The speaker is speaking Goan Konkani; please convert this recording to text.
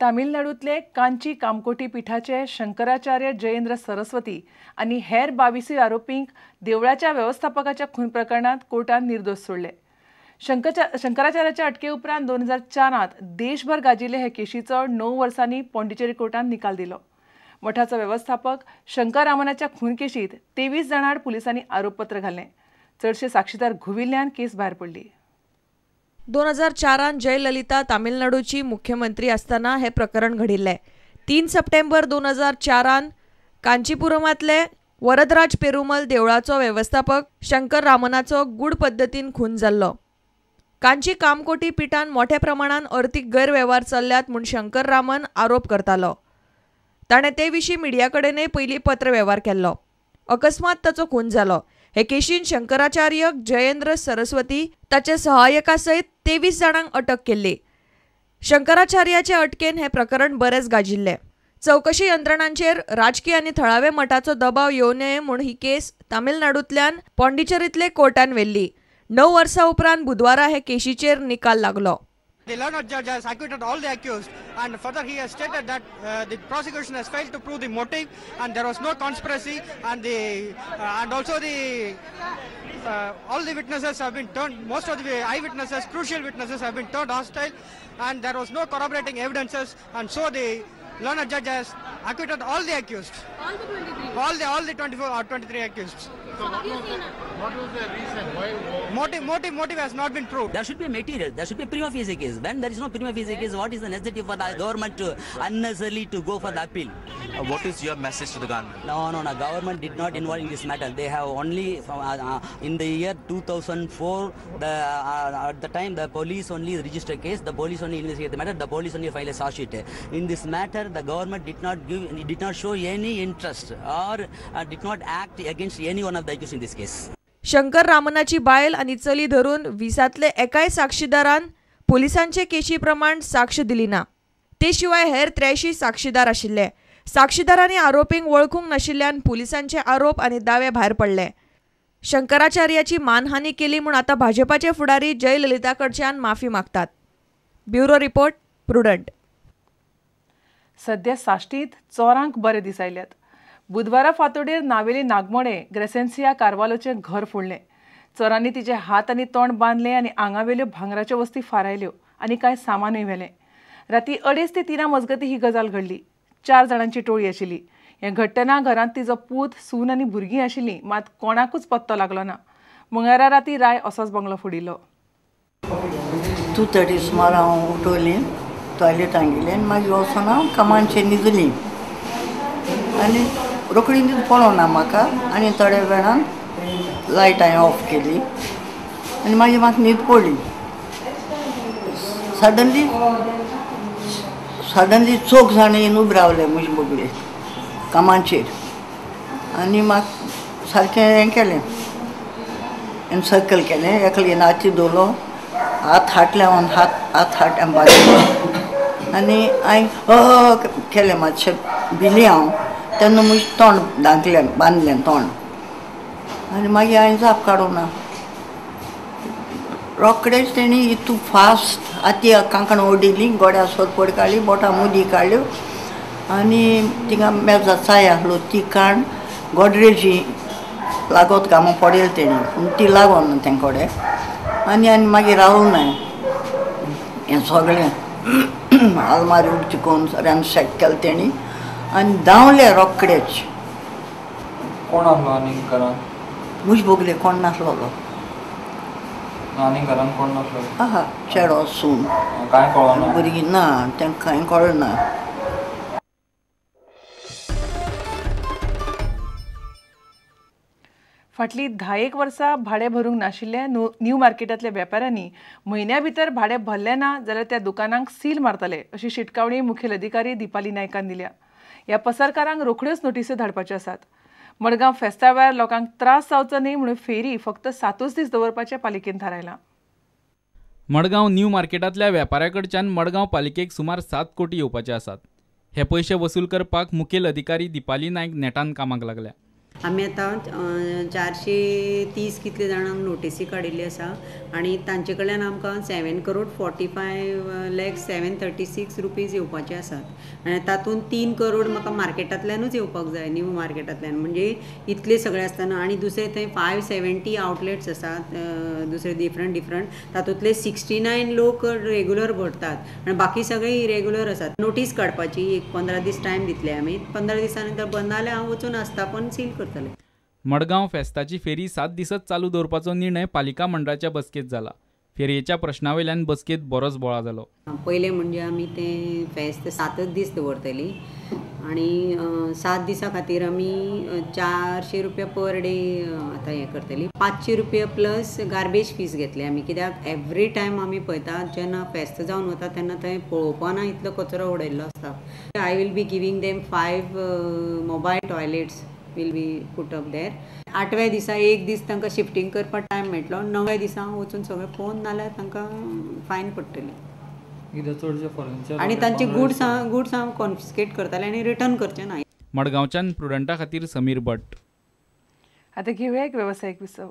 तामिळनाडूंतले कांची कामकोटी पीठाचे शंकराचार्य जयेंद्र सरस्वती आनी हेर 22 आरोपींक देवळाच्या वेवस्थापकाच्या खून प्रकरणात कोर्टान निर्दोष सोडले। शंकराचार्याच्या अटके उपरांत 2004 देशभर गाजिल्ले हे केशीचो 9 वर्सांनी पॉंडिचेरी कोर्टान निकाल दिलो। मठाचो वेवस्थापक शंकर रामनाच्या खून केशीत 23 जाणां आड पुलिसांनी आरोपपत्र घालें। चडशे साक्षीदार घुविल्ल्यान केस भायर पडली। 2004 जयललिता तामिळनाडूची मुख्यमंत्री आसतना हे प्रकरण घडिल्लें। 3 सप्टेंबर 2004 कांचीपुरमांतले वरदराज पेरुमल देवळाचो वेवस्थापक शंकर रामनाचो गूढ पद्दतीन खून जाल्लो। कांची कामकोटी पीठान मोठ्या प्रमाणान अर्थीक गैरवेव्हार चल्ल्यात म्हूण शंकर रामन आरोप करतालो। ताणें ते विशीं मिडिया कडेनय पयलीं पत्रवेव्हार केल्लो। अकस्मात ताचो खून जालो। हे केशीन शंकराचार्य जयेंद्र सरस्वती ताचे सहाय्यका सयत 23 जाणांक अटक केल्ली। शंकराचार्याचे अटकेन हे प्रकरण बरेच गाजिल्लें। चवकशी यंत्रणांचेर राजकीय आनी थळावे मठाचो दबाव येवं नये म्हूण ही केस तामिळनाडूंतल्यान पॉंडिचेरींतले कोर्टान व्हेल्ली। 9 वर्सां उपरांत बुधवारा हे केशीचेर निकाल लागलो। The learned judge has acquitted all the accused, and further he has stated that the prosecution has failed to prove the motive and there was no conspiracy, and the and also the all the witnesses have been turned, most of the eyewitnesses, crucial witnesses have been turned hostile, and there was no corroborating evidences, and so the learned judge has acquitted all the accused. All the 23. All the 24 or 23 accused. So what was the reason? Why? Motive has not been proved. There should be material. There should be prima facie case. When there is no prima facie case, what is the necessity for the government to unnecessarily to go for the appeal? What is your message to the government? No. Government did not involve in this matter. They have only from, in the year 2004, at the time the police only registered case, the police only investigated the matter, the police only filed a charge sheet. In this matter, the government did not give, did not show any interest or did not act against any one of the accused in this case. Shankar रामनाची बायल आनी चली धरून 20तले एकाय साक्षीदारान पोलिसांचे केशी प्रमाण साक्ष दिली ना। ते शिवाय हेर 83 साक्षीदार आशिल्ले। साक्षीदारांनी आरोपींक वळखूंक नाशिल्ल्यान पोलिसांचे आरोप आनी दावे भायर पडले। शंकराचार्याची मानहानी केली म्हूण आतां भाजपाचे फुडारी जयललिता कडच्यान माफी मागतात। Bureau report, Prudent. सध्या साश्टीत चोरांक बरे दीस आयल्यात। बुधवारा फांतोडेर नावेली नागमोडे ग्रेसेन्सिया कार्वालोचें घर फोडलें। चोरांनी तिचे हात आनी तोंड बांदलें आनी आंगावेल्यो भांगराच्यो वस्ती फारायल्यो आनी कांय सामानूय व्हेलें। राती 2:30 ते 3 मजगतीं ही गजाल घडली। 4 जाणांची टोळी आशिल्ली। हें घडटना घरांत तिचो पूत, सून आनी भुरगीं आशिल्लीं, मात कोणाकूच पत्तो लागलो ना। मंगळारा राती राय असोच बंगलो फोडिल्लो। 2:30 सुमार हांव उठवलीं, टॉयलेटान गेलें आनी मागीर वचून हांव कामांचेर न्हिदलीं आनी रोखडी न्हीद पडोना म्हाका आनी थोड्या वेळान लायट हांवें ऑफ केली आनी मागीर म्हाका न्हीद पडली। सडनली चौग जाणां येवन उबे रावले म्हजे बगले कामाचेर आनी म्हाका सारकें हें केलें, एनसर्कल केलें। एकलेन हाती दवरलो, हात हाटले हांव, हात हाट बाजूलो आनी हांवें ह केलें, मातशें भिली हांव तेन्ना म्हजें तोंड धांकलें, बांदलें तोंड आनी मागीर हांवें जाप काडूंक ना। रोखडेच तेणी इतू फास्ट हाती कांकणां ओडिल्लीं, गोड्या सोरपड काडली, बोटां मुदी काडल्यो आनी थिंगा मेजा चाय आसलो ती काण गोडरेजी लागत कामां पडयली तेणी, पूण ती लागोना तें कडेन आनी आनी मागीर रावूं ना हें सगळें आलमारी उगती करून सगळ्यान शेक केलें तेणी आनी धांवले रोखडेच। कोण आसलो आनी घरान? म्हजे बगले कोण नासलो। आनी घरान कोण नासलो? आहा, चेडो सून कांय कळना, भुरगीं ना, तांकां कांय कळना। फाटलीं 10 वर्सां भाडें भरूंक नाशिल्ल्या न्यू मार्केटांतल्या वेपाऱ्यांनी म्हयन्या भितर भाडें भरलें ना जाल्यार त्या दुकानांक सील मारतले अशी शिटकावणी मुखेल अधिकारी दीपाली नायकान दिल्या। ह्या पसरकारांक रोखड्योच नोटिस्यो धाडपाच्यो आसात। मडगांव फेस्ता वेळार लोकांक त्रास जावचो न्हय म्हणून फेरी फक्त 7 दीस दवरपाचें पालिकेन थारायलां। मडगांव न्यू मार्केटांतल्या वेपाऱ्या कडच्यान मडगांव पालिकेक सुमार 7 कोटी येवपाचे आसात। हे पयशे वसूल करपाक मुखेल अधिकारी दीपाली नायक नेटान कामाक लागल्या। आमी आतां 430 कितले जाणांक नोटीसी काडिल्ली आसा आनी तांचे कडल्यान आमकां 7,45,00,736 रुपीज येवपाचे आसात आनी तातूंत 3 करोड म्हाका मार्केटांतल्यानूच येवपाक जाय, न्यू मार्केटांतल्यान, म्हणजे इतले सगळे आसतना. आनी दुसरे थंय 570 आउटलेट्स आसात दुसरे डिफरंट डिफरंट, तातूंतले 69 लोक रेगुलर भरतात आनी बाकी सगळे इरेगुलर आसात. नोटीस काडपाची एक 15 दीस टायम दितले आमी, 15 दिसां नंतर बंद जाल्यार हांव वचून आस्थापन सील करतलें. मडगांव फेस्ताची फेरी 7 दिसच चालू दवरपाचो निर्णय पालिका मंडळाच्या बसकेत जाला. फेरयेच्या प्रश्नावेल्यान बसकेत बरोच बोळा जालो. पयलें म्हणजे आमी तें फेस्त 7 दीस दवरतली आनी 7 दिसां खातीर आमी 400 रुपया पर डे आतां हें करतली. 500 रुपया प्लस गार्बेज फीस घेतली आमी, कित्याक एवरी टायम आमी पळयता जेन्ना फेस्त जावन वता तेन्ना थंय पळोवपाना इतलो कचरो उडयल्लो आसता. I will be giving them 5 mobile toilets will be put up there. 8व्या दिसा एक दीस तांकां शिफ्टींग करपाक टायम मेळटलो, 9व्या दिसा वचून सगळें पळोवन नाल्यार तांकां फायन पडटली. आनी तांचे गुड्स हांव कॉन्फिस्केट करतले आनी रिटर्न करचे ना. मडगांवच्यान प्रुडंटा खातीर समीर भट. आतां घेवया एक वेवसायीक विसव.